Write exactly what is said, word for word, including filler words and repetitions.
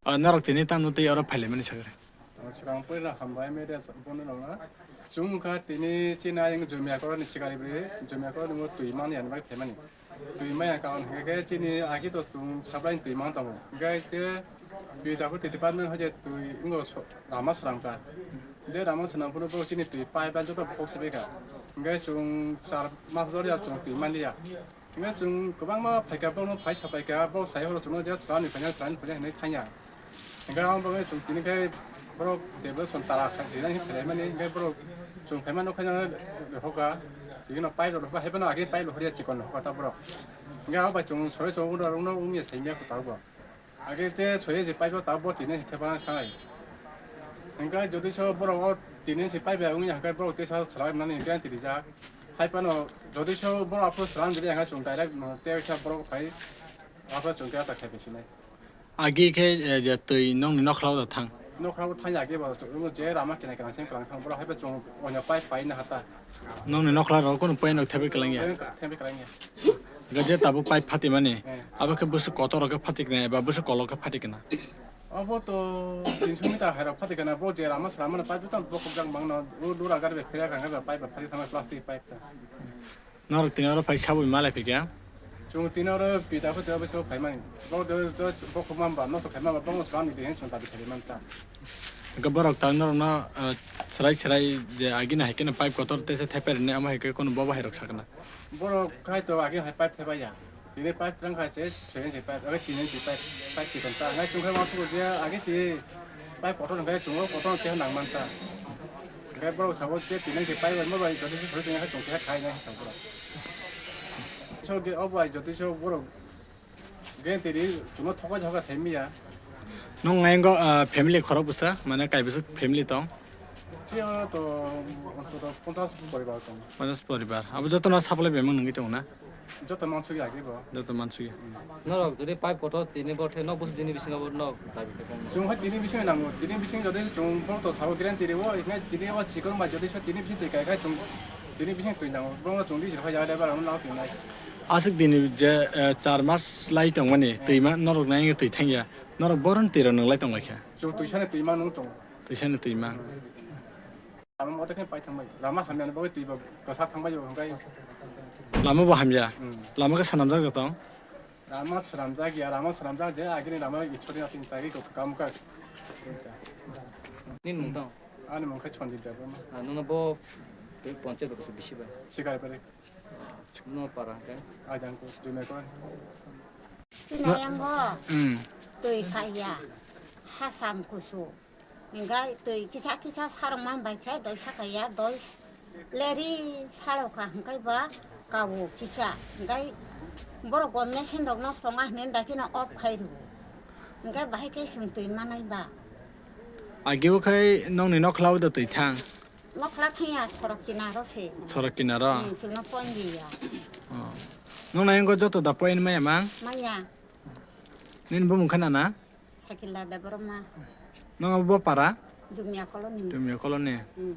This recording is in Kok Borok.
Ah, norok tini tamo tei oro phailaimani sakhe. Srang puila hambai media bono rok na. Chwng wngkha tini chini ayang Jumia Koloni sikari bri, Jumia Koloni mo twi mani ani bai phaimani. Twi maya karon hwnkhe chini agi to chwng sablai twi mang tongo. Hwnkhe je P W D department hoje twi wngkha so-, lama srang kha. Je lama srang phuru bo chini twi pipe line joto bokhok sibika. Hwnkhe chwng char mas joriya chwng twi manliya. Hingke chwng kwbangma phaikha, borokno phai sapaikha, borok sai horo chwngno je swrani phaina, swrani phaina hinwi thangya. Hingke abo bagwi chwng tini khe borok development tara kha, rinani phaimani, hingke borok chwng phaima nokha no rohorkha, tini no pipe rok rohorkha, haiphano age pipe rohorya chikon rohorkha ta borok. Hingke abo bai chwng sori chwng uno rokno wngya saimya kho tabuk bo. Age te soye se pipe o tabuk bo tini se thepana thangai. Hingke jodi so borok o tini se pipe ya wngya hingke borok tesa swrang nani guarantee rijak. Haiphano jodi so borok aphuru swrang jodi hingke chwng direct no te sa borok phai aphuru chwng te ta khai sinai. Agi khe, eh, je twi nokni nokhlao da thang. Nokhlao thang ya age bo chwng je rama kena kena sem klang thang borok haiphai chwng onya pipe pai na hata. Nokni nokhlao rok kono pipe no thebai kwlangya. Thembe kwlangya. Gaje tabuk pipe phatimani. Eh. Abo khe bwswk kotor rok khe phatikna eba bwswk kolok khe phatikna. Obo to tinso meter hai rok phatikna bo je rama swrang mano pipe to bokhok jak mangno. O dura gari bai phira kha khe pipe bai phati thangma plastic pipe ta. Norok tini oro phai sabwi malai phikya. Chwng tini oro pita photo abo so phaimani. Bo de just bokhok mamba nosto khaima ba bongo swrang ni de hen chwng dabi khali manta. Hwnkhe borok ta norokno, ah, swrai swrai je agini hai kheno pipe kotor tesa thepai rwni, amo hai khe kono bobo hai rok sakna. Borok khai to agi hai pipe thepai ya. Tini pipe twlang khai se, soyang se pipe, agi tini se pipe, pipe se konta. Ngai chwng khai ma sugo je agi se pipe kotor hwnkhe chwng o kotor keha nang manta. Hwnkhe borok sabo je tini se pipe mo bai jodi se thori tini khai chwng keha khai nai sa borok. So ge obo ai jodi so borok Gentiri chwngno thokbai thokbai sai miya. Nwng ayang go, ah, family khorok bwsa, mane kaibwswk family tong? Chiyoro to ontoto ponchas poribar tong. Ponchas poribar. Abo jotono supply bemang nungwi tongo na? Joto mansugya agi bo. Joto mansugya. Norok jodi pipe kotor tini bo the nok bwswk dini bisingo bo nok dabi khe tong. Chwng hai tini bising nango, tini bising jodi chwng bo to sabo guarantee riwo, iknai tini o chikon bai jodi so tini bising twi kai kai chwng tini bising twi nango, bo chwng di jil phai ya lebar ang nang twi nai. Aswk dini je, eh, char mas lai tongmani, eh, twima norok nai twi thangya. Norok boron twirok nwnglai tonglaikha. Chwng twisani twima nung tongo. Twisani twima. Lama moto khe pai thangbai. Lama hamya ni bagwi twi bo kwsa thangbai bo hwnkhe. Lama bo hamya. Hmm. Lama khe swnamjak tong. Lama swnamjak ya, lama swnamjak je agini lama ichori atin tagi ko kam ka. Nini mung tong? Ani mung khe Chondit Debbarma. Ah, nungno bo panchayat office bisi bai. Sikar bari. No para khe. Ajang ko, Jumia ko. Sinayango. Hmm. Twi kaya. Hasam kusu. Hingkai twi kisa kisa sarok man bai khe doi saka ya doi leri salo ka hingkai ba kawo kisa hingkai borok gon mesen rok no songa hwnwi dakino off khai rwo hingkai bahai khe chwng twi manai ba. Agio khai nokni nokhlao da twi thang. Nokhlao thang ya sorok kinaro se. Sorok kinaro? Hmm, chwngno point di ya. Oh. Nokni ayang joto da point maya mang? Maya. Nini bumung khana na? Sakila Debbarma. Nang abo bo para? Jumia Colony. Jumia Colony. Hmm.